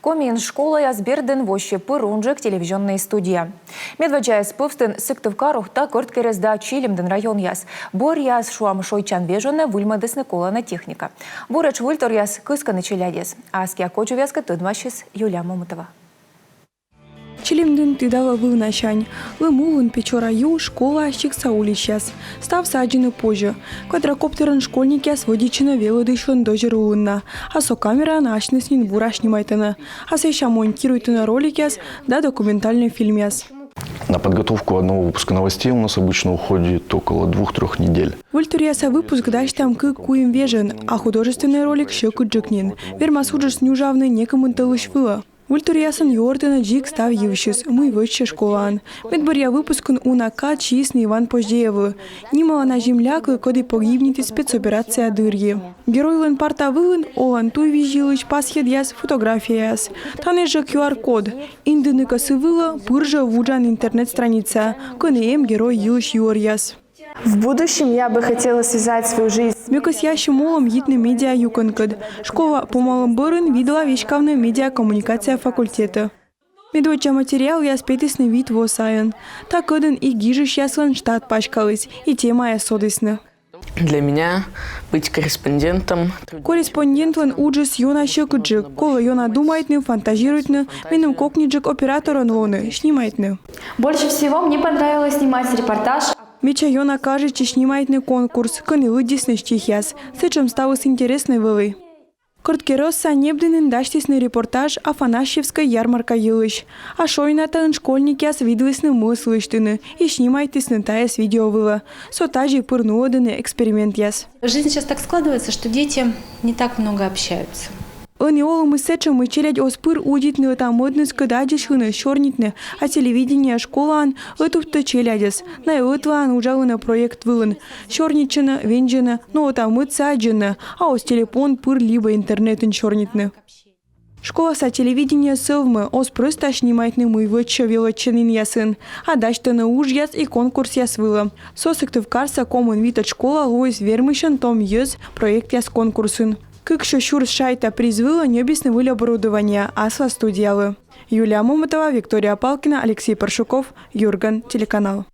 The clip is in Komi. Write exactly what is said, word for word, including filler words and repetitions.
Комиын школаяс бердын воссьӧ пыр унджык телевизионнӧй студия. Медводдзаяс пӧвстын Сыктывкар, Ухта, Кӧрткерӧс да Чилимдін районъяс. Бӧръяс, шуам, шойччан вежонӧ выльмӧдісны колана техника. Буретш выльторъяс кыскӧны челядьӧс. Аскиа кодзувъяскӧд тӧдмасис Юлия Мамутова. Чилимдін тыдалӧ вылнасянь. Лым улын Печора ю, школа, сиктса уличьяс. Ставсӧ аддзыны позьӧ. Квадрокоптерӧн школьникъяс вӧдитчӧны велӧдысьлӧн дӧзьӧр улын на. А со камераӧн асьныс нин бура снимайтӧны. А сэсся монтируйтӧны роликъяс да документальнӧй фильмъяс. На подготовку одного выпуска новостей у нас обычно уходит около двух-трёх недель. Выльторъяса выпуск дасьтам кык-куим вежӧн, а художественнӧй ролик сьӧкыдджык нин. Вермас уджыс нюжавны некымын тӧлысь вылӧ. Выльторъясӧн юӧртӧны дзик став йывсьыс, мый вӧчсьӧ школаын. Медбӧръя выпускын уна кад сиисны Иван Поздеевлы, нималана земляклы, коді погибнитіс спецоперация дырйи. Геройлӧн парта вылын олан туйвизь йылысь пасйӧдъяс, фотографияяс. Тані жӧ Q R-код. Индыны кӧ сы вылӧ, пыр жӧ вуджан интернет-страницаӧ, кӧні эм герой йылысь юӧръяс. В будущем я бы хотела связать свою жизнь. Ме кӧсъясьӧм олӧм йитны медиа юкӧнкӧд. Школа помалӧм бӧрын видла веськавны медиакоммуникация факультетӧ. Медводдза материалъяс петісны вит во сайын. Та кадын и гижысьяслӧн штат паськаліс, и темаяс содісны. Для меня быть корреспондентом труднее, чем... Корреспондентлӧн уджыс ёна сьӧкыдджык, колӧ ёна думайтны, фантазируйтны, меным кокниджык операторӧн лоны, снимайтны. Больше всего мне понравилось снимать репортаж. Медся ёна кажитчис снимайтны конкурс, кӧні лыддисны стихъяс. Сэтшӧм ставыс интереснӧй вӧлі. Кӧрткерӧсса Небдінын дасьтісны репортаж Афанасьевскӧй ярмарка йылысь. А Шойнатаын школьникъяс видлісны мӧс лысьтыны и снимайтісны тайӧс видео вылӧ. Со тазьӧ пыр нуӧдӧны экспериментъяс. Жизнь сейчас так складывается, что дети не так много общаются. Ӧні олӧмыс сэтшӧм, мый челядь оз пыр удитны ӧта-мӧдныскӧд аддзысьлыны, сёрнитны, а телевидение школаын ӧтувтӧ челядьӧс. Найӧ ӧтлаын уджалӧны проект вылын. Сёрнитчӧны, вензьӧны, но ӧта-мӧдсӧ аддзӧны, а оз телепон пыр либӧ интернетын сёрнитны. Школаса телевидение сӧвмӧ, оз прӧста снимайтны, мый вӧчсьӧ велӧдчанінъясын, а дасьтӧны уджъяс и конкурсъяс вылӧ. Со Сыктывкарса комын витӧд школа лоис вермысьӧн «Том йӧз» проектъяс конкурсын. Кыксё сюрс шайта приз вылӧ ньӧбисны выль оборудование аслас студиялы. Юлия Момотова, Виктория Палкина, Алексей Паршуков, «Юрган» телеканал.